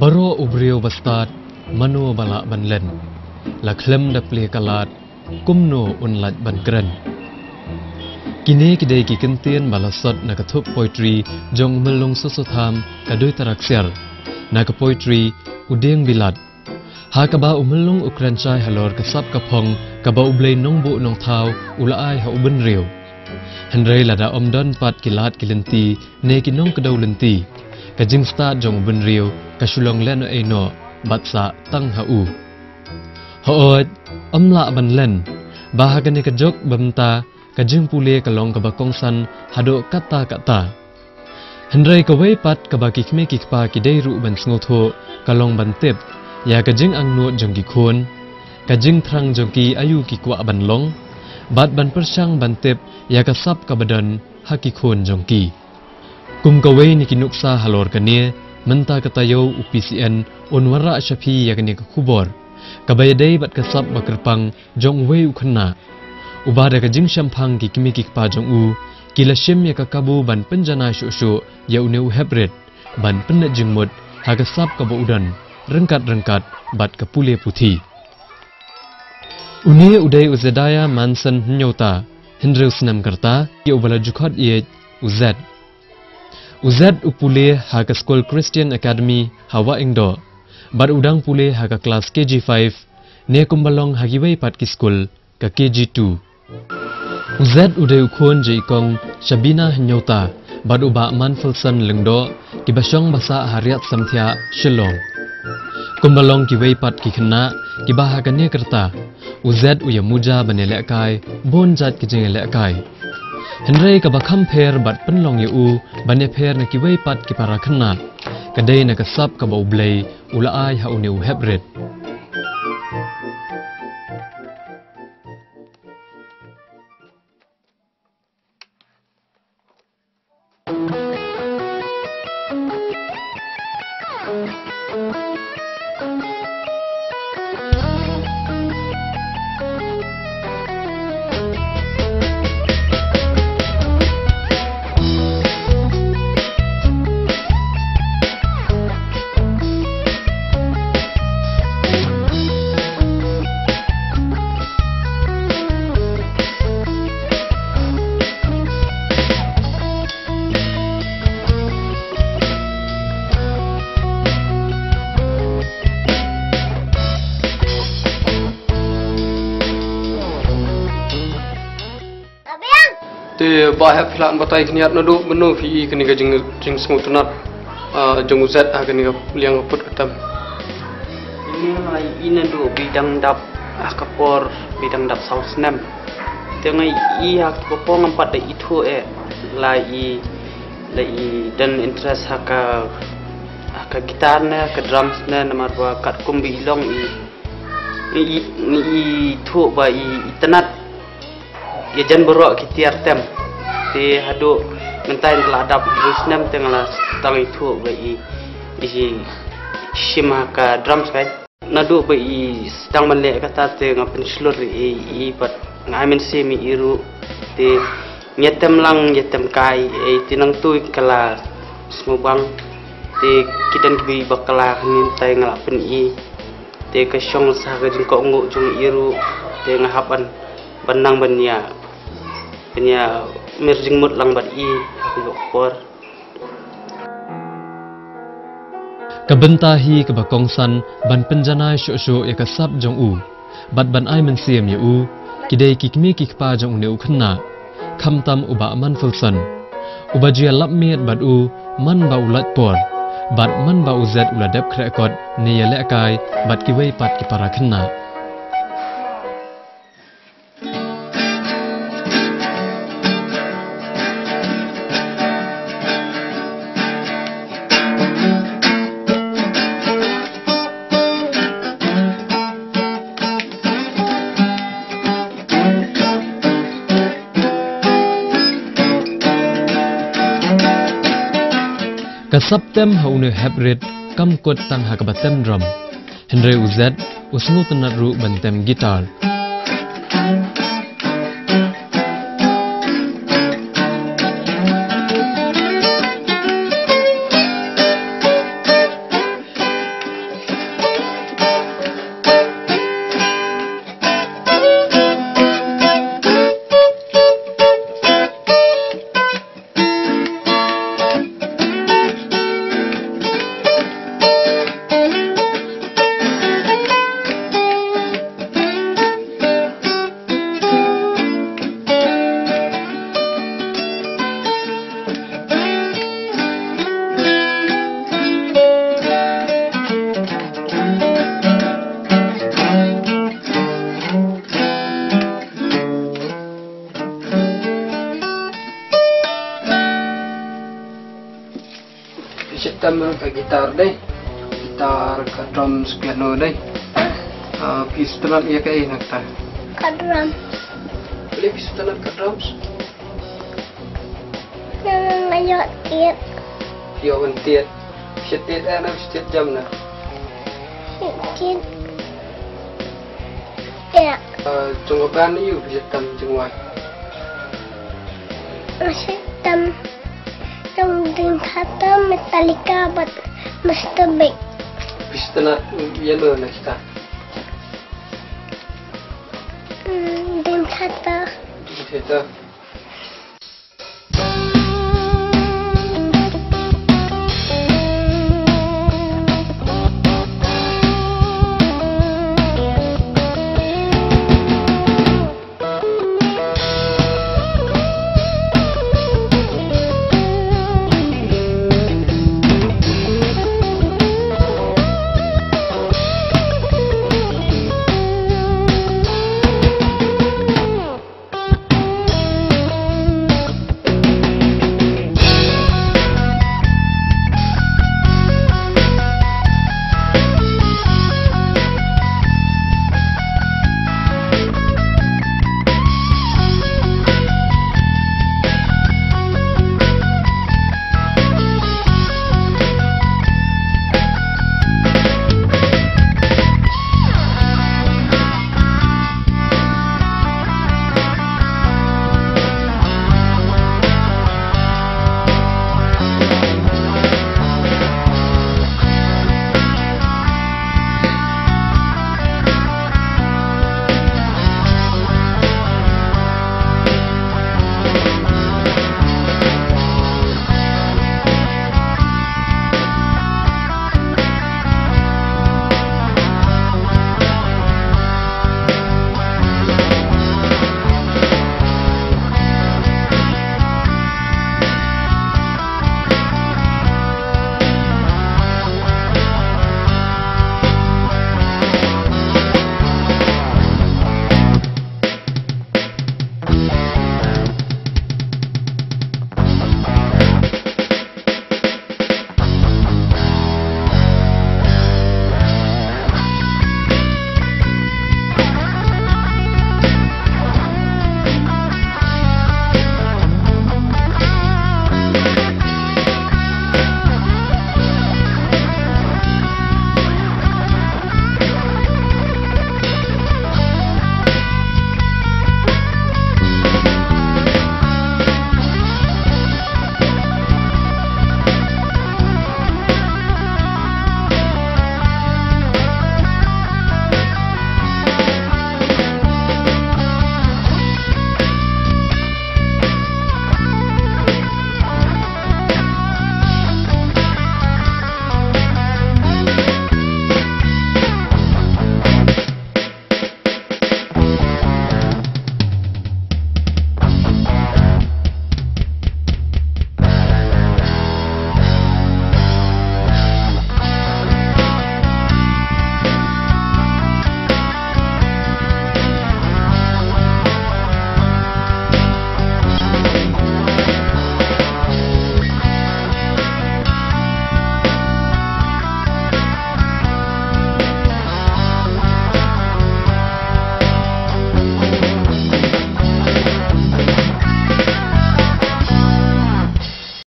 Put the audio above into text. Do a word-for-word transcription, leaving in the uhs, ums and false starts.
Baroh u briew ba stad, mano ba lah ban len? La khlem da plie ka lad, kumno un lait ban kren? Kine ki dei ki kyntien ba la sot na ka thup poetry jong u Myllung Soso Tham, ka Duitara Ksiar, na ka poetry U Dieng Bilat, ha kaba u Myllung u kren shai halor ka sap ka phong kaba U Blei Nongbuh Nongthaw u la ai ha u bynriew. Hynrei lada ym don pat ki lad ki lynti ne ki nongkdew lynti, ka jingstad jong u bynriew ka shu long lehnohei noh, bad sah tang ha u. Hooid, ym lah ban len ba ha kane ka juk ba mynta, ka jingpule ka long kaba kongsan haduh katta katta. Hynrei kawei pat kaba ki kmie ki kpa ki dei ruh ban sngewthuh ka long ban tip ïa ka jingangnud jong ki khun, ka jingthrang jong ki aïu ki kwah ban long, bad ban pyrshang ban tip ïa ka sap kaba don ha ki khun jong ki. Kum kawei na ki nuksa halor kane, mynta ka taïew u P C N un wanrah sha phi ïa kane ka khubor kaba ïadei bad ka sap ba kyrpang jong uwei u khynnah uba da ka jingshemphang ki kmie ki kpa jong u ki la shim ïa ka kabu ban pynjanai shuh shuh ïa une u heprit ban pynleit jingmut ha ka sap kaba u don ryngkat ryngkat bad ka pule puthi. Une u dei u Zedaya Manson Hynñiewta, hynriew snem ka rta, ïa uba la ju khot ïeit u Zed. U Zed u pule ha ka skul Christian Academy ha Wahingdoh, bad u dang pule ha ka klas K G five, ne kumba long ha kiwei pat ki skul, ka K G two. U Zed u dei u khun jong i kong Shabina Hynñiewta bad u bah Manfelson Lyngdoh, kiba shong ba sah ha Riat Samthiah, Shillong. Kumba long kiwei pat ki khynnah kiba ha kane ka rta, u Zed u ïa muja ban ïalehkai bun jait ki jingïalehkai. Hynrei kaba kham pher bad pynlong ïa u ban ïapher na kiwei pat ki para khynnah ka dei na ka sap kaba U Blei u la ai ha une u heprit. Te Bah, hap phi lah ban batai khyndiat naduh mynno phi i kane ka jing, jingsngewtynnat, ah, jong u Zed ha kane ka liang ka put ka tem? Ine nga i naduh ba i dang dap ha ka por ba i dang dap saw snem. Te nga i ha ka por ngam pat da ithuh eh, la i, la i don interest ha ka, ha ka guitar ne ha ka drums ne, namar ba katkum ba i long i, i, i, i ithuh ba i, i tynnat ïa jan baroh ki tiar tem. Te haduh mynta nga la dap hynriew snem te nga la tang ithuh ba i, i shim ha ka drums kai. Naduh ba i sdang ban leh kata te nga pynshlur ïa i, i bad nga ai mynsiem ïa i ruh. Te ngi ïa tem lang, ngi ïa tem kai, ei te nangtu ka la sngewbang. Te ki don kiba i bakla, hynrei mynta nga la pyni. Te ka shong sa ka jingkohnguh jong i ruh. Te nga hap ban, ban nang ban ïa, ban ïa mir jingmut lang bad i ha ka por. Ka bynta hi kaba kongsan ban pynjanai shuh shuh ïa ka sap jong u bad ban ai mynsiem ïa u, ki dei ki kmie ki kpa jong une u khynnah, khamtam u bah Manfelson, uba ju ïalap miet bad u man ba u lait por bad man ba u Zed u la dep khreh kot ne ïalehkai bad kiwei pat ki para khynnah. Ka sap tem ha une u heprit kam kut tang ha kaba tem drum. Hynrei u Zed u sngewtynnat ruh ban tem guitar. Phi sngewtynnat ka guitar dei. Guitar, ka drums, piano dei. Ah, phi sngewtynnat ïa kaei na kata? Ka drum. Balei phi sngewtynnat ka drums? Nga ïoh tied. Ïoh ban tied. Phi tied eh na, phi tied jam na? Tied. Ïa. Ah, jong ka band aïu phi sngewtynnat jingwai? Nga sngewtynnat jong Dream Theater, Metallica bad Mister Big. Phi sngewtynnat ïano na kita? Hmm, Dream Theater. Dream Theater.